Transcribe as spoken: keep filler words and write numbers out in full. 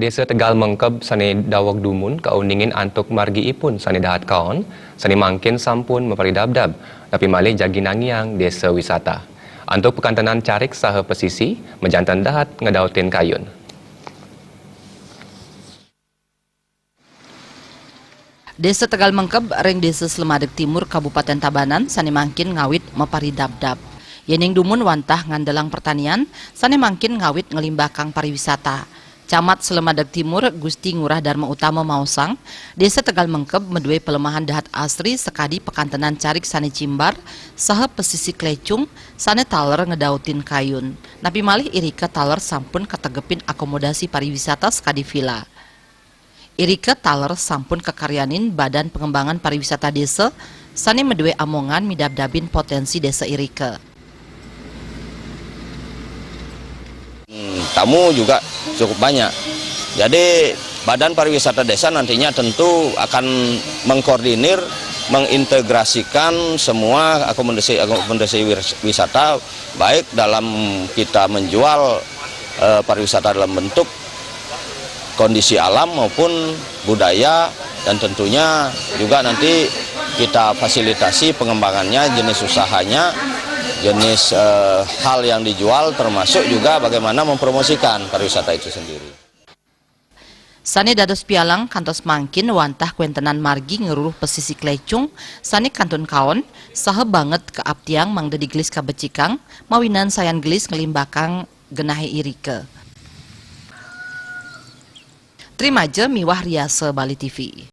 Desa Tegal Mengkeb sane daweg dumun kauningin antuk margi ipun sane dahat kaon, sane mangkin sampun maparidabdab, napi malih jagi nangiang desa wisata. Antuk pakantenan carik saha pesisi, majanten dahat ngedautin kayun. Desa Tegal Mengkeb ring Desa Slemadeg Timur, Kabupaten Tabanan, sane mangkin ngawit maparidabdab. Yening dumun wantah ngandelang pertanian, sane mangkin ngawit nglimbakang pariwisata. Camat Slemadeg Timur, Gusti Ngurah Darma Utama maosang, Desa Tegal Mengkeb madue palemahan dahat asri sakadi pakantenan carik sane cimbar, saha pesisi klecung, sane taler ngedautin kayun. Napi malih irika taler sampun kategepin akomodasi pariwisata sakadi vila. Irika taler sampun kakaryanin Badan Pengembangan Pariwisata Desa, sane madue amongan midabdabin potensi desa irika. Hmm, tamu juga cukup banyak. Jadi Badan Pariwisata Desa nantinya tentu akan mengkoordinir, mengintegrasikan semua akomodasi akomodasi wir- wisata, baik dalam kita menjual eh, pariwisata dalam bentuk kondisi alam maupun budaya, dan tentunya juga nanti kita fasilitasi pengembangannya, jenis usahanya, jenis eh, hal yang dijual, termasuk juga bagaimana mempromosikan pariwisata itu sendiri. Sane dados pialang kantos mangkin wantah kwentenan margi ngruruh pesisi klecung sane kantun kaon saha banget kaaptiang mangda digelis kabecikang mawinan sayan gelis nglimbakang genahe irika. Trimaja miwah riasa Bali T V.